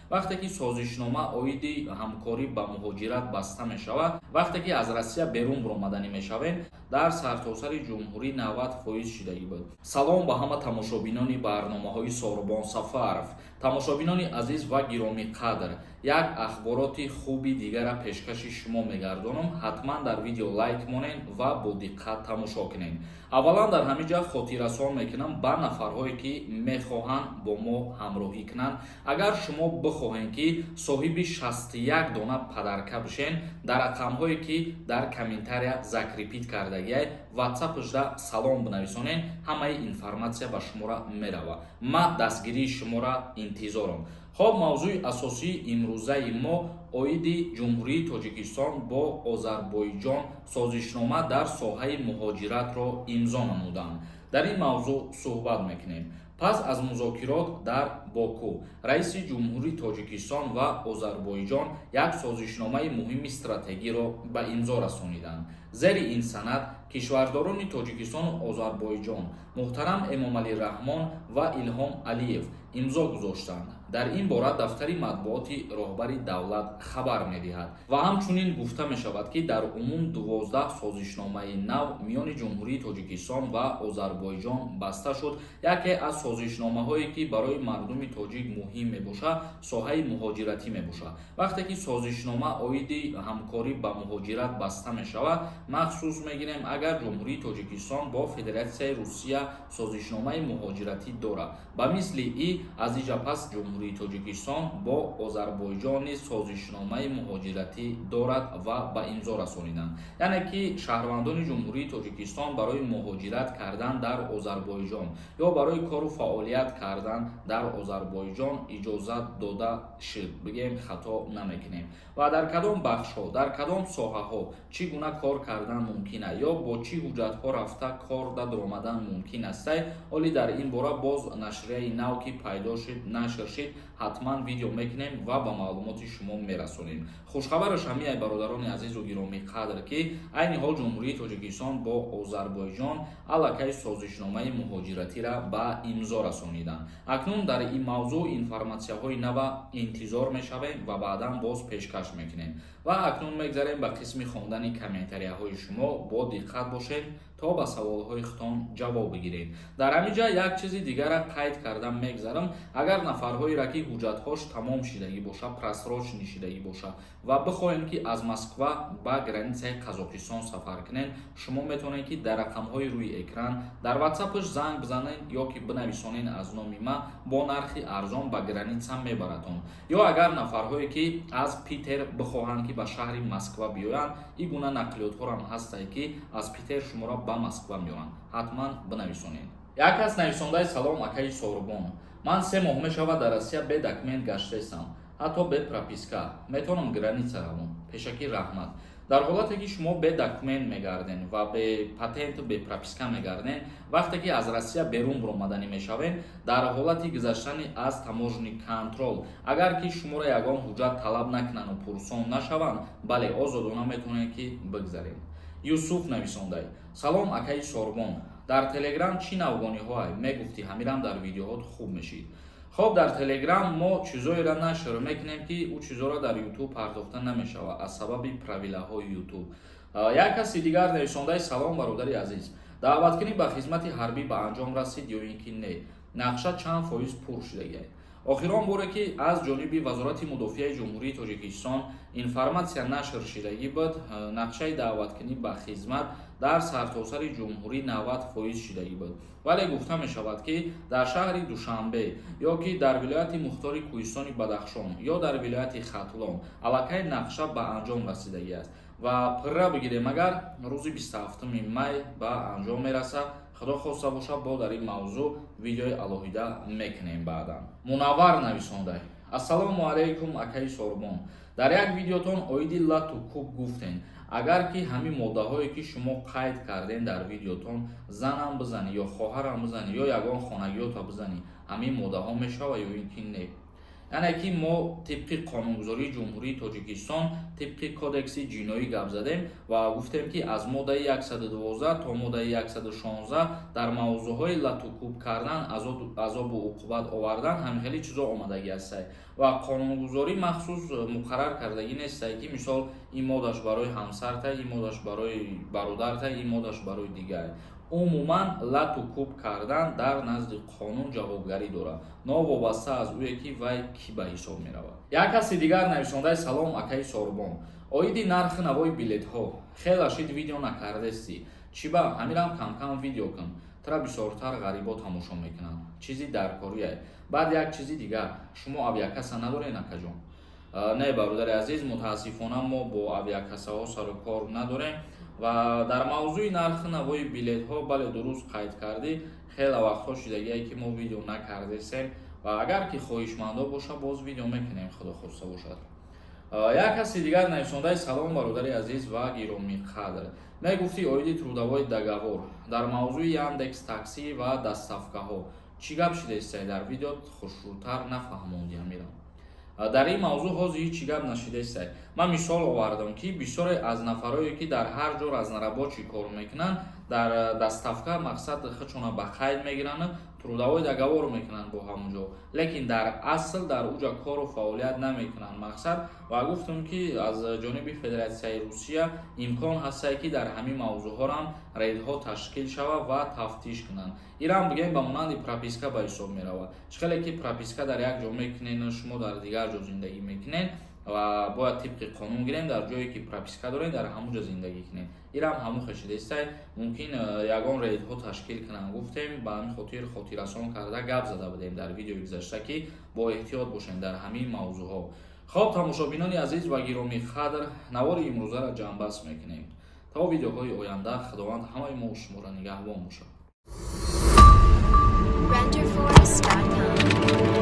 Вақте ки созишнома оиди ҳамкорӣ ба муҳоҷират баста мешавад, вақте ки аз Россия берун баромаданӣ мешавем, дар сартосари ҷумҳурӣ 90% шидагӣ буд. Салом ба ҳама тамошобинони барномаҳои Сорбон Сафаров. Тамошобинони азиз ва гиромиқадр, як ахбороти хуби дигара пешкаши шумо мегардонам. Ҳатман дар видео лайк монед ва бо диққат тамошо кунед. Аввалан, дар ҳамин ҷа хотиррасон мекунам ба нафарҳое, ки мехоҳанд бо мо ҳамроҳӣ кунанд. Агар шумо бихоҳед, ки соҳиби 61 дона подарка бишен, дар рақамҳое, ки дар комментария закрепить кардагиай, ватсапашда салом бинависонед, ҳамаи информатсия ба шуморо меравад. Ма дастгирии шуморо интизорам. Хоб, мавзӯи асосии имрӯзаи мо оиди Ҷумҳурии Тоҷикистон бо Озарбойҷон созишнома дар соҳаи муҳоҷиратро имзо намуданд. Дар ин мавзӯъ суҳбат мекунем. Пас аз музокирот дар Боку раиси ҷумҳури Тоҷикистон ва Озарбойҷон як созишномаи муҳими стратегиро ба имзо расониданд. Зери ин санад кишвардорони Тоҷикистону Озарбойҷон муҳтарам Эмомалӣ Раҳмон ва Илҳом Алиев имзо гузоштанд. Дар ин бора дафтари матбуоти роҳбари давлат хабар медиҳад. Ва ҳамчунин гуфта мешавад, ки дар умум 12 созишномаи нав миёни Ҷумҳурии Тоҷикистон ва Озарбойҷон баста шуд. Яке аз созишномаҳое, ки барои мардуми тоҷик муҳим мебошад, соҳаи муҳоҷиратӣ мебошад. Вақте ки созишнома оиди ҳамкорӣ ба муҳоҷират баста мешавад, махсус мегирем, агар Ҷумҳурии Тоҷикистон бо Федератсияи Русия созишномаи муҳоҷиратӣ дорад, ба мисли и аз иҷа пас Ҷумҳурии Тоҷикистон бо Озарбойҷон низ созишномаи муҳоҷиратӣ дорад ва ба имзо расониданд. Яъне ки шаҳрвандони Ҷумҳурии Тоҷикистон барои муҳоҷират кардан дар Озарбойҷон ё барои кору фаъолият кардан дар Озарбойҷон иҷозат дода шуд, бигем, хато намекунем. Ва дар кадом бахшҳо, дар кадом соҳаҳо чӣ гуна кор кардан мумкин аст ё бо чӣ ҳуҷҷатҳо рафта кор даромадан мумкин астай, ҳоли дар ин бора боз нашрияи нав ки пайдо шуд, нашр шид, ҳатман видео мекунем ва ба маълумоти шумо мерасонем. Хушхабараш ҳамиай, бародарони азизу гиромиқадр, ки айни ҳол Ҷумҳурии Тоҷикистон бо Озарбойҷон аллакай созишномаи муҳоҷиратира ба имзо расониданд. Акнун дар ин мавзӯъ информатсияҳои нава интизор мешавем ва баъдан боз пешкаш мекунем. Ва акнун мегзарем ба қисми хондани комментарияҳои шумо. Бо диққат бошед, то ба саволҳои худтон ҷавоб бигиред. Дар ҳамин ҷа як чизи дигара қайд карда мегзарам. Агар нафарҳоеро, ки ҳуҷҷатҳош тамом шидагӣ боша, просроченный шидагӣ боша ва бихоҳем, ки аз Москва ба границаи Қазоқистон сафар кунед, шумо метавонед, ки дар рақамҳои рӯи экран дар ватсапаш занг бизанед ё ки бинависонед аз номи ма, бо нархи арзон ба граница мебаратон. Ё агар нафарҳое, ки аз Питер бихоҳанд, ки ба шаҳри Москва биёянд, ин гуна нақлиётҳорам ҳастае, ки аз Питер шуморо ба Москва меоранд. Ҳатман бинависонед. Як кас нависондаи: «Салом, акаи Сорубон, ман 3 моҳ мешавад, дар Россия бе документ гаштаистам, ҳатто бе прописка. Метавонам граница равам? Пешакӣ раҳмат». Дар ҳолате ки шумо бе документ мегарден ва бе патенту бе прописка мегарден, вақте ки аз Россия берун баромаданӣ мешавед, дар ҳолати гузаштани аз таможенный контроль, агар ки шуморо ягон ҳуҷҷат талаб накунану пурсон нашаванд, бале, озодона метавонед, ки бигзаред. Юсуф нависондай: «Салом, акаи Сорбон, дар Телеграм чӣ навгониҳое мегуфтӣ? Ҳамирам дар видеоҳот хуб мешид». Хоб, дар Телеграм мо чизоеро нашр мекунем, ки ӯ чизоро дар Ютуб пардохта намешавад аз сабаби правилаҳои Ютуб. Як каси дигар нависондаи: «Салом, бародари азиз, даъваткунӣ ба хизмати ҳарбӣ ба анҷом расид ё ин ки не? Нақша чанд фоиз пур шудагиай?» Охирон боре, ки аз ҷониби Вазорати мудофиаи Ҷумҳурии Тоҷикистон информатсия нашр шидагӣ буд, нақшаи даъваткунӣ ба хизмат дар сартосари ҷумҳурӣ 90% шидагӣ буд. Вале гуфта мешавад, ки дар шаҳри Душанбе ё ки дар вилояти мухтори Кӯҳистони Бадахшон ё дар вилояти Хатлон аллакай нақша ба анҷом расидагӣ аст. Ва пурра бигирем агар, рӯзи 27 май ба анҷом мерасад. Худо хоста бошад, бо дар ин мавзӯъ видеои алоҳида мекунем баъдан. Мунаввар нависондай: «Ассалому алайкум, акаи Сорбон, дар як видеотон оиди лату куб гуфтен. Агар ки ҳамин моддаҳое, ки шумо қайд кардем дар видеотон, занам бизанӣ ё хоҳарам бизанӣ ё ягон хонагиёта бизанӣ, ҳамин моддаҳо мешавад ё ин ки не?» Яъне ки мо тибқи қонунгузории Ҷумҳурии Тоҷикистон, тибқи Кодекси ҷиноӣ гап задем ва гуфтем, ки аз моддаи 112 то моддаи 116 дар мавзӯъҳои латукӯб кардан, азобу уқубат овардан, ҳамихели чизо омадагӣ ҳастай. Ва қонунгузорӣ махсус муқаррар кардагӣ нестай, ки мисол ин моддаш барои ҳамсарта, ин моддаш барои бародарта, ин моддаш барои дигар. Умуман, лату кӯб кардан дар назди қонун ҷавобгарӣ дорад, новобаста аз ӯе ки вай кӣ ба ҳисоб меравад. Як каси дигар нависондаи: «Салом, акаи Сорбон, оиди нархи навои билетҳо хела шид видео накардестӣ, чӣ ба? Ҳамирам камкам видео кун, тура бисёртар ғарибо тамошо мекунанд, чизи даркорие». Баъд як чизи дигар: шумо авиакасса надоред, акаҷон? Не, бародари азиз, мутаассифона, мо бо авиакассаҳо сару кор надорем. Ва дар мавзӯи нархи навои билетҳо, бале, дуруст қайд кардӣ, хеле вақтҳо шидагие, ки мо видео накардесем ва агар ки хоҳишмандо боша, боз видео мекунем, худо хоста бошад. Як каси дигар нависондаи: «Салом, бародари азиз ва гиромиқадр, мегуфтӣ оиди трудовой договор дар мавзӯи Яндекс Таксӣ ва доставкаҳо чӣ гап шидестай? Дар видео хушрӯтар нафаҳмондӣ амирам». Дар ин мавзӯъ ҳозир ҳеҷ чӣ гап нашидестай. Ман мисол овардам, ки бисёре аз нафарое, ки дар ҳар ҷо разнорабочий кор мекунанд, дар доставка, мақсад, худшона ба қайд мегиранд, трудовой договор мекунанд бо ҳамон ҷо, лекин дар асл дар уҷа кору фаъолият намекунанд, мақсад. Ва гуфтам, ки аз ҷониби Федератсияи Русия имкон ҳастае, ки дар ҳамин мавзӯъҳорам рейдҳо ташкил шавад ва тафтиш кунанд. Ирам бигем, ба монанди прописка ба ҳисоб меравад. Чӣ хеле ки прописка дар як ҷо мекунед, шумо дар дигар ҷо зиндагӣ мекунед ва бояд тибқи қонун гирем, дар ҷое ки прописка доред, дар ҳамон ҷо зиндагӣ кунед. Ирам ҳамон хешидестай. Мумкин ягон рейдҳо ташкил кунанд, гуфтем. Ба ҳамин хотир хотиррасон карда гап зада будем дар видеои гузашта, ки бо эҳтиёт бошем дар ҳамин мавзӯъҳо. Хоб, тамошобинони азиз ва гиромии қадр, навори имрӯзаро ҷамъбаст мекунем. То видеоҳои оянда Худованд ҳамаи мо шуморо нигаҳбон бошад. Renderforest.com.